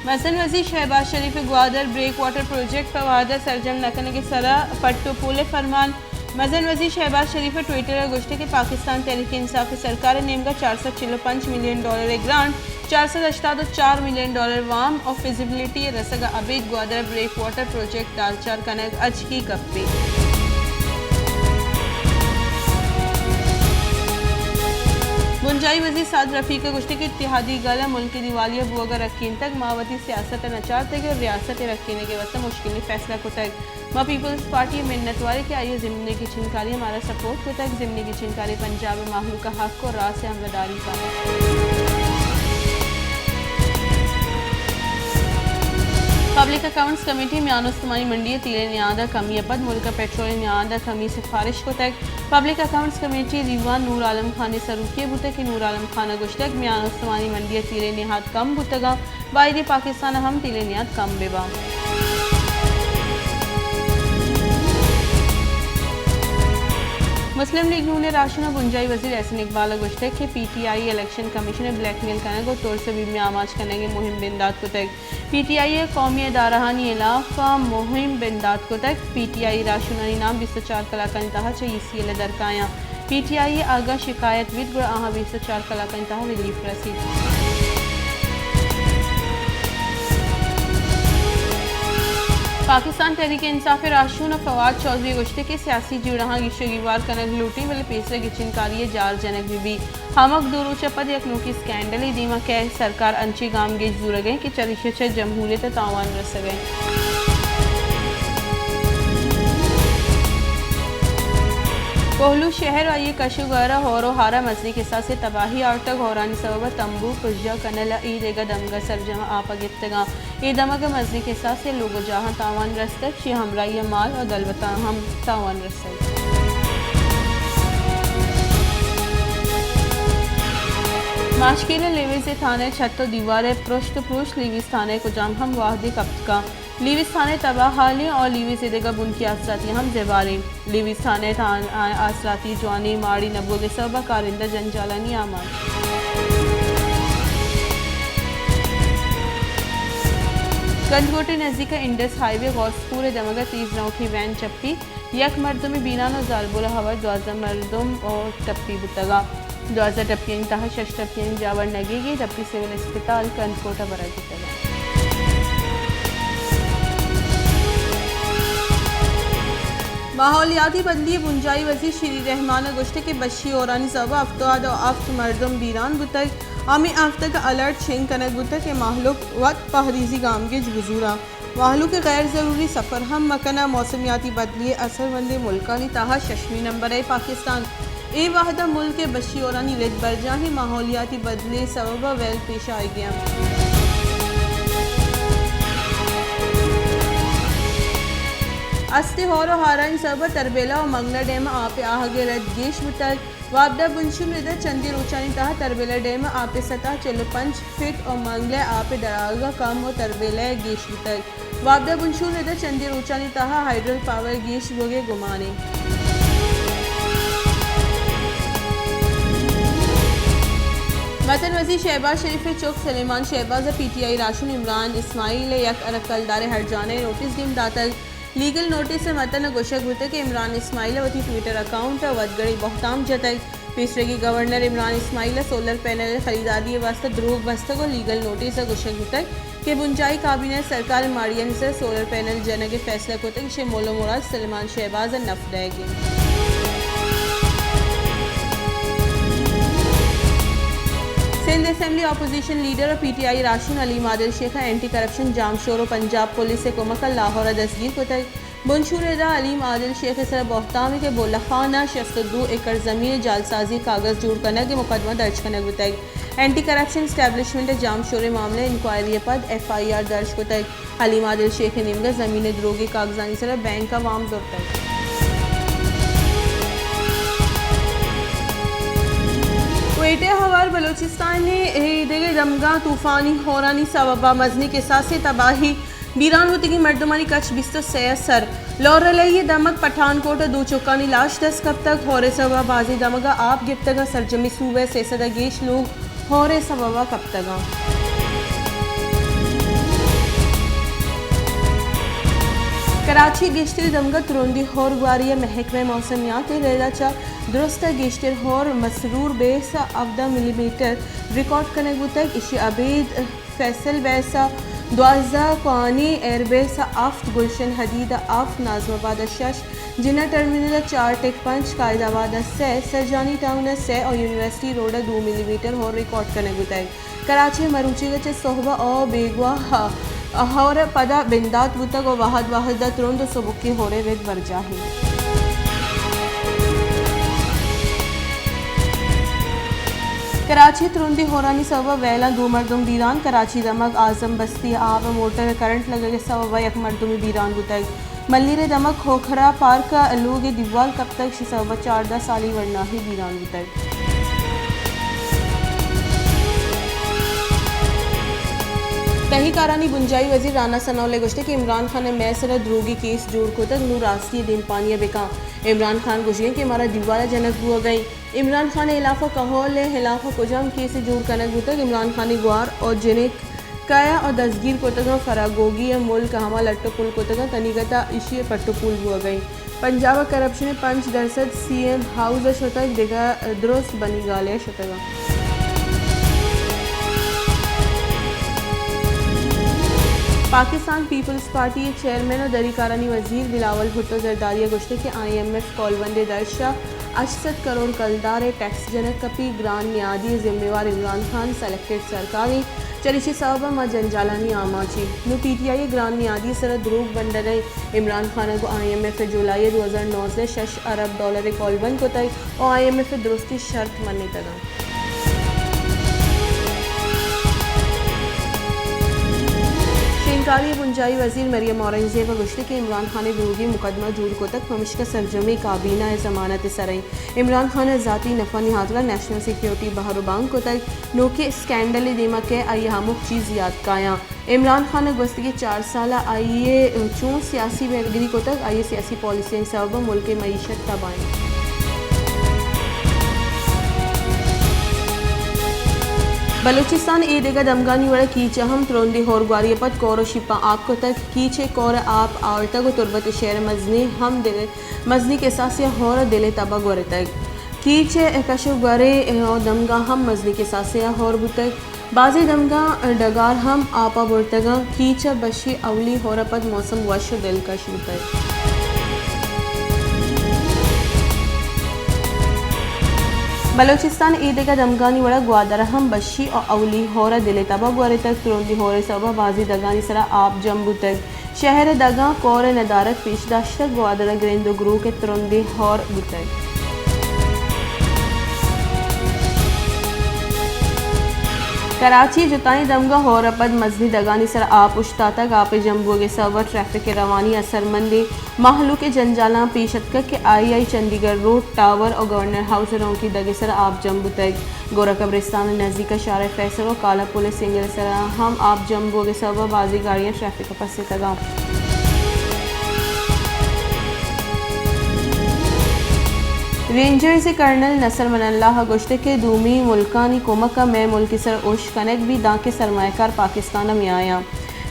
مزن وزیر شہباز شریف ءِ گوادر بریک واٹر پروجیکٹ پہ وہد ءَ سرجم نہ کنگ ءِ سرا پٹ ءُ پول ءِ فرمان۔ مزن وزیر شہباز شریف ءَ ٹویٹر ءَ گوشتگ کہ پاکستان تحریک انصاف ءِ سرکار ءِ نیمگ ءَ چار سد چل ءُ پنچ ملین ڈالر ءِ گرانٹ، چار سد ہشتاد ءُ چار ملین ڈالر وام ءُ فزیبلٹی ءِ رسگ ءَ ابید گوادر بریک واٹر پروجیکٹ دارچار کنگ اچکی گپے۔ بنجاہی وزیر سعد رفیق ءَ گوشتگ کہ اتحادی گل ءَ ملک ءِ دیوالیہ بوگ ءَ رکینتگ، ما وتی سیاست ءَ نہ چارتگ ءُ ریاست ءِ رکینگ ءِ واستہ مشکلیں فیصلہ کتگ۔ ما پیپلز پارٹی ءِ منت وار ایں کہ آئی ءَ ضمنی گچینکاری ءَ مارا سپورٹ کتگ، ضمنی گچینکاری پنجاب ءِ مہلوک ءِ حق ءُ راست ءِ ہمراہداری کنت۔ پبلک اکاؤنٹس کمیٹی میان استمانی منڈی ءِ تیل ءِ نیاد ءِ کمی ءَ پد ملک ءِ پٹرول ءِ نیاد ءِ کمی ءِ سفارش کتگ۔ پبلک اکاؤنٹس کمیٹی ءِ دیوان نور عالم خان ءِ سروکی ءَ بوتگ کہ نور عالم خان ءَ گوشتگ میان استمانی منڈی ءِ تیل ءِ نیاد کم بوتگ اَنت، بائدیں پاکستان ءَ ہم تیل ءِ نیاد کم بہ باں۔ مسلم لیگ نون ءِ راہشون ءَ بنجاہی وزیر احسن اقبال ءَ گوشتگ کہ پی ٹی آئی ءَ الیکشن کمیشن ءَ بلیک میل کنگ ءُ ترس ءُ بیمہ آماچ کنگ ءِ مہم بندات کتگ۔ پی ٹی آئی ءَ قومی ادارہانی ہلاپ ءَ مہم بندات کتگ۔ پی ٹی آئی راہشونانی نام بیست ءُ چار کلاکانی تہا چہ ای سی ایل ءَ درکایاں۔ پی ٹی آئی ءَ اگاں شکایت بیت گڑا آہاں بیست ءُ چار کلاکانی تہا ریلیف رسیت۔ پاکستان تحریک انصاف ءِ راہشون فواد چوہدری ءَ گوشتگ کہ سیاسی جیڑہاں گیش ءُ گیوار کنگ لوٹیں، بلے پیسر گچینکاری ءِ جار جنگ بہ بیت۔ ہمک دو روچ ءَ پد یک نوکیں سکینڈلے دیما کئیت، سرکار انچیں گامگیج زورگ ءَ اِنت کہ چریشی ءَ چہ جمہوریت ءَ تاوان رسگ ءَ اِنت۔ کوہلو شہر ءُ آئی ءِ کش ءُ گار ءَ ہور ءُ ہار ءَ مزنیں کساسے تباہی آورتگ۔ ہورانی سبب ءَ تمبو، پژہ، کنل ءُ اے دگہ دمگ ءَ سرجم ءَ آپ ءَ گپتگ اَنت۔ اے دمگ ءَ مزنیں کساسے ءَ لوگ ءُ جاہاں تاوان رستگ، چہ ہمراہی ءَ مال ءُ دلوتاں ہم تاوان رستگ۔ ماشکیل ءِ لیویز ءِ تھانہ ءِ چھت ءُ دیوار ءِ پرشت ءُ پروش، لیویز تھانہ ءِ کجام ہم واہدے کپت کن۔ لیویز تھانہ تباہ حالیں اور لیویز ءِ دگہ بنکی آسراتی ہم زبہریں۔ لیویز تھانہ ءِ تھان-، آ-، آسراتی جوانیں ماڑی نہ بوگ ءِ سبب ءَ کارندہ جنجالانی آماچ۔ گندکوٹ ءِ نزیک ءَ انڈس ہائی وے غوث پور ءِ دمگ ءَ تیز نوکیں وین چپی، یک مردمے بیران ءُ زالبول ءَ ہوار دوازدہ مردم ءُ ٹپی بوتگ اَنت۔ دوازدہ ٹپیانی تہا شش ٹپیانی جاور نگیگ اِنت، ٹپی سول اسپتال گندکوٹ ءَ برگ بوتگ اَنت۔ ماحولیاتی بدلی ءِ بنجاہی وزیر شیری رحمان ءَ گوشتگ کہ بشی ہورانی سبب ءَ ہفتاد ءُ ہفت مردم بیران بوتگ، ہمے ہفتگ ءَ الرٹ شنگ کنگ بوتگ کہ مہلوک وت پہریزی گامگیج بزوراں۔ مہلوک غیر ضروری سفر ہم مکناں۔ موسمیاتی بدلی ءِ اثر مندیں ملکانی تہا ششمی نمبر ءَ پاکستان۔ اے وہد ءَ ملک ءِ بشی ہورانی رد برجاہیں، ماحولیاتی بدلی ءِ سبب ءَ ویل پیش آیگ ءَ اَنت۔ استیں ہور ءُ ہارانی سبب ءَ تربیلا ءُ منگلا ڈیم ءَ آپ ءِ آہگ ءِ رد گیش بوتگ۔ وابدہ بنشون رد ءَ چندیں روچانی تہا تربیلا ڈیم ءِ آپ ءِ سطح چل ءُ پنچ فٹ ءُ منگلہ ءِ آپ ءِ دراہگ ءَ کم ءُ تربیلہ ءَ گیش بوتگ۔ وابدہ بنشون رد ءَ چندیں روچانی تہا ہائیڈرل پاور گیش بوگ ءِ گمان اِنت۔ مزن وزیر شہباز شریف ءِ چک سلیمان شہباز ءَ پی ٹی آئی راہشون عمران اسماعیل ءِ یک ارکلدار ءِ ہرجانہ ءِ نوٹس دیم داتگ۔ لیگل نوٹس ءِ متن ءَ گوشگ بوتگ کہ عمران اسماعیل ءَ وتی ٹویٹر اکاؤنٹ ءَ ودگڑیں بہتام جتگ۔ پیسریگیں گورنر عمران اسماعیل ءَ سولر پینل ءِ خریداری ءِ واستہ دروگ بستگ ءُ لیگل نوٹس ءَ گوشگ بوتگ کہ بنجاہی کابینہ ءَ سرکار ءِ ماڑیانی سر ءَ سولر پینل جنگ ءِ فیصلہ کتگ، ایشی ءِ مول ءُ مراد سلیمان شہباز ءَ نف دئیگ اِنت۔ سندھ اسمبلی اپوزیشن لیڈر ءُ پی ٹی آئی راہشون حلیم عادل شیخ ءَ اینٹی کرپشن جام شور ءُ پنجاب پولیس ءِ کمک ءَ لاہور ءَ دستگیر کتگ۔ بنشون رد ءَ حلیم عادل شیخ ءِ سر ءَ بہتام اِنت کہ بولہ خان ءَ شست ءُ دو ایکڑ زمین ءِ جعلسازی ءِ کاگد جوڑ کنگ ءِ مقدمہ درج کنگ بوتگ۔ اینٹی کرپشن اسٹیبلشمنٹ ءِ جام شور ءِ معاملہ ءَ انکوائری ءَ پد ایف آئی آر درج کتگ۔ حلیم عادل شیخ ءِ نیمگ ءَ زمین ءِ دروگیں کاگدانی سر ءَ بینک ءَ وام زرتگ۔ کوئٹہ ءَ ہوار بلوچستان ءِ اے دگہ دمگاں طوفانی ہورانی سبب ءَ مزنیں کساسے تباہی، بیران بوتگیں مردمانی کچ بیست ءُ سئے ءَ سر۔ لورلئی ءِ دمگ پٹھان کوٹ ءَ دو چکانی لاش دست کپتگ۔ ہور ءِ سبب ءَ بازیں دمگ ءَ آپ گپتگ ءُ سرجمیں صوبہ ءِ سئے سد ءَ گیش لوگ ہور ءِ سبب ءَ کپتگ اَنت۔ کراچی ءِ گیشتریں دمگاں ترندیں ہور گواری ءَ، محکمہ موسمیات ءِ ریڈا چہ درست ءَ گیشتر ہور مسرور بیس ءَ ہبدہ ملی میٹر ریکارڈ کنگ بوتگ۔ ایشی ءَ ابید فیصل بیس ءَ دوازدہ، کوہانی ایئر بیس ءَ ہفت، گلشن حدید ءَ ہفت، ناظم آباد ءَ شش، جناح ٹرمینل ءَ چار ٹک پنچ، قائد آباد ءَ سئے، سرجانی ٹاؤن ءَ سئے ءُ یونیورسٹی روڈ ءَ دو ملی میٹر ہور ریکارڈ کنگ بوتگ۔ کراچی ءَ مروچیگ ءَ چہ سہب ءَ بیگواہ ءَ ہور ءَ پدا بندات بوتگ ءُ وہد وہد ءَ ترند ءُ سبکیں ہورے رد برجاہ انت۔ کراچی ءَ ترندیں ہورانی سبب ءَ ویلاں دو مردم بیران۔ کراچی دمگ اعظم بستی ءَ آپ ءِ موٹر ءَ کرنٹ لگگ ءِ سبب ءَ یک مردمے بیران بوتگ۔ ملیر ءِ دمگ کھوکھرہ پارک ءَ لوگ ءِ دیوال کپتگ، شی سبب ءَ چاردہ سالی ورناہے بیران بوتگ۔ تہی کارانی بنجاہی وزیر رانا ثناء اللہ ءَ گوشتگ کہ عمران خان ءِ مئے سرا دروگی کیس جوڑ کتگ، نوں راستی ءِ دیمپانی ءَ بکن۔ عمران خان گوشگ ءَ کہ مارا دیوال ءَ جنگ بوگ ءَ انت۔ عمران خان ءِ ہلاف ءَ کہول ءِ ہلاف ءَ کجام کیسے جوڑ کنگ بوتگ؟ عمران خان ءِ گوار ءُ جنک کئے ءَ دزگیر کتگ انت؟ فرح گوگی ءِ ملک ءَ ہما لٹ ءُ پل کتگ انت، تنیگت ءَ ایشی ءِ پٹ ءُ پول بوگ ءَ انت۔ پنجاب ءَ کرپشن ءِ پنچ درسد سی ایم ہاؤس ءَ شتگ، دگہ درست بنی گالے ءَ شتگ انت۔ پاکستان پیپلز پارٹی ءِ چیئرمین ءُ دری کارانی وزیر بلاول بھٹو زرداری ءَ گوشتگ کہ آئی ایم ایف ءِ کولمب ءِ درچ ءَ ہشت سد کروڑ کلدار ءِ ٹیکس جنگ کپی، گران نیادی ءِ ذمہ وار عمران خان سلیکٹڈ سرکار انت، چریشی سبب ءَ ما جنجالانی آماچ ایں۔ نوں پی ٹی آئی ءِ گران نیادی ءِ سرا دروگ بندگ ءَ انت۔ عمران خان ءَ گوں آئی ایم ایف ءَ جولائی ءِ دو ہزار نوزدہ ءَ شش ارب ڈالر ءِ کولمب کتگ ءُ آئی ایم ایف ءِ درستیں شرط منتگ انت۔ شنگکاری ءِ بنجاہی وزیر مریم اورنگزیب ءَ گوشتگ کہ عمران خان ءِ دروگیں مقدمہ جوڑ کتگ، پمشکا سرجمیں کابینہ ءِ ضمانت ءِ سر ءَ انت۔ عمران خان ءَ ذاتی نفعانی ہاترا نیشنل سیکورٹی بہر ءُ بانگ کتگ۔ نوکیں اسکینڈل ءِ دیم ءَ کئے، آئی ءَ ہمک چیز یات کایاں۔ عمران خان ءَ گوستگیں چار سال ءَ آئی ءَ چون سیاسی بیرگری کتگ، آئی ءِ سیاسی پالیسیانی سبب ءَ ملک ءِ معیشت تباہ انت۔ بلوچستان ءِ اے دگہ دمگانی وڑ ءَ کیچ ءَ ہم ترندیں ہورگواری ءَ پد کور ءُ شیپاں آپ کتگ۔ کیچ ءِ کور ءَ آپ آورتگ ءُ تربت ءِ شہر ءَ مزنیں ہم دل، مزنیں کساسے ءَ ہور ءَ دل ءِ تب ءَ گورتگ۔ کیچ ءِ کش ءُ گور ءِ دمگاں ہم مزنیں کساسے ءَ ہور بوتگ۔ بازیں دمگاں ڈگار ہم آپ ءَ برتگ انت۔ کیچ ءِ بشی اولی ہور ءَ پد موسم وش ءُ دلکش بوتگ۔ بلوچستان ءِ اے دگہ دمگانی وڑ ءَ گوادر ءَ ہم بشی ءُ اولی ہور ءَ دل ءِ تب ءَ گورتگ۔ ترندیں ہور ءِ سبب ءَ بازیں دگانی سرا آپ جم بوتگ۔ شہر ءِ دگاں کور ءِ ندارگ پیش داشتگ، گوادر ءَ گرند ءُ گروک ءِ ترندیں ہور بوتگ۔ کراچی ءِ جتائیں دمگاں ہور ءَ پد مزنیں دگانی سر ءَ آپ اوشتاتگ۔ آپ ءِ جم بوگ ءِ سبب ءَ ٹریفک ءِ روانی ءَ اثرمندیں مہلوک ءِ جنجالاں پیش اتکگ کہ آئی ءَ چندی گڑھ روڈ، ٹاور ءُ گورنر ہاؤس ءِ رونکی دگ ءِ سر ءَ آپ جم بوتگ۔ گورا قبرستان ءِ نزیک ءَ شارع فیصل ءُ کالا پل ءِ سنگل ءِ سر ءَ ہم آپ جم بوگ ءِ سبب ءَ بازیں گاڑیاں ٹریفک ءَ پسیتگ انت۔ رینجرز ءِ کرنل نصر من اللہ ءَ گوشتگ کہ دومی ملکانی کمک ءَ مئے ملک ءِ سر ءَ اوشت کنگ بیت، دانکہ سرمایہ کار پاکستان ءَ میایاں۔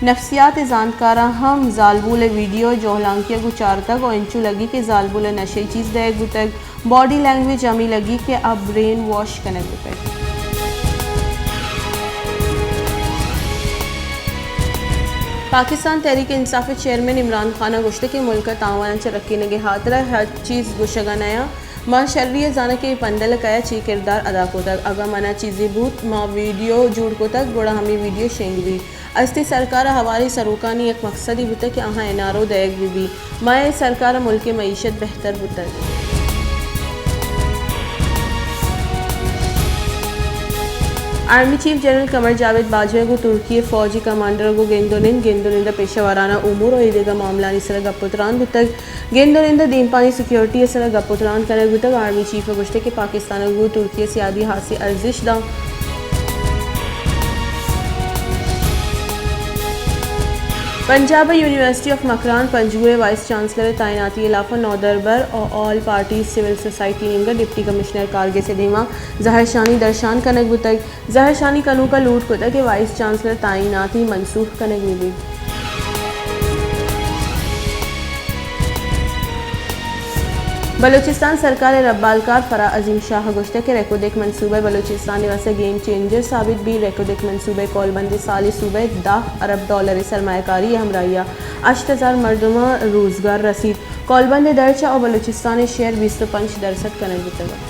نفسیات ءِ زانتکاراں ہم زالبول ءِ ویڈیو ءِ جہلانکی ءَ گوں چارتگ ءُ انچو لگی کہ زالبول ءَ نشئی چیز دئیگ بوتگ۔ باڈی لینگویج ہمے لگی کہ آ برین واش کنگ بوتگ۔ پاکستان تحریک انصاف ءِ چیئرمین عمران خان ءَ گوشتگ کہ ملک ءِ تاواناں چہ رکینگ ءِ ہاترا ہچ چیز گوشگ ءَ نیاں۔ ما شری ءَ زاناں کہ اے پندل ءَ کئے چی کردار ادا کتگ۔ اگاں من ءَ چیزے بوت، ما ویڈیو جوڑ کتگ، گڑا ہمے ویڈیو شنگ بیت۔ استیں سرکار ءِ ہواریں سروکانی یک مقصدے بوتگ کہ آہاں این آر او دئیگ بہ بیت۔ مئے سرکار ءَ ملک ءِ معیشت بہتر بوتگ۔ آرمی چیف جنرل قمر جاوید باجوہ ءَ گوں ترکی ءِ فوجی کمانڈر ءَ گوں گند ءُ نند، گند ءُ نند ءَ پیشہ ورانہ امور ءُ اے دگہ معاملہانی سر ءَ گپ ءُ تران بوتگ۔ گند ءُ نند ءَ دیمپانی سیکورٹی ءِ سر ءَ گپ ءُ تران کنگ بوتگ۔ آرمی چیف ءَ گوشتگ کہ پاکستان ءَ گوں ترکی ءَ سیادی ءَ ہاسیں ارزشت داں۔ پنجاب ءِ یونیورسٹی آف مکران پنجگور ءِ وائس چانسلر ءِ تعیناتی ءِ ہلاف ءَ نودربر ءُ آل پارٹی سول سوسائٹی نیمگ ءَ ڈپٹی کمشنر کارگس ءِ دیما زہرشانی درشان کنگ بوتگ۔ زہرشانی کنوکاں لوٹ کتگ کہ وائس چانسلر تعیناتی منسوخ کنگ بہ بیت۔ بلوچستان سرکار ء ربالکار فرا عظیم شاہ ء گوشتگ کہ ریکوڈک منصوبہ بلوچستان ء واستہ گیم چینجر ثابت بیت۔ ریکوڈک منصوبہ ء کولبند ء سال ء صوبہ ء دہ ارب ڈالر ء سرمایہ کاری ء ہمراہی ء ہشت ہزار مردماں روزگار رسیت۔ کولبند ء درچ ء بلوچستان ء شیئر بیست ء پنچ درسد کنگ بوتگ۔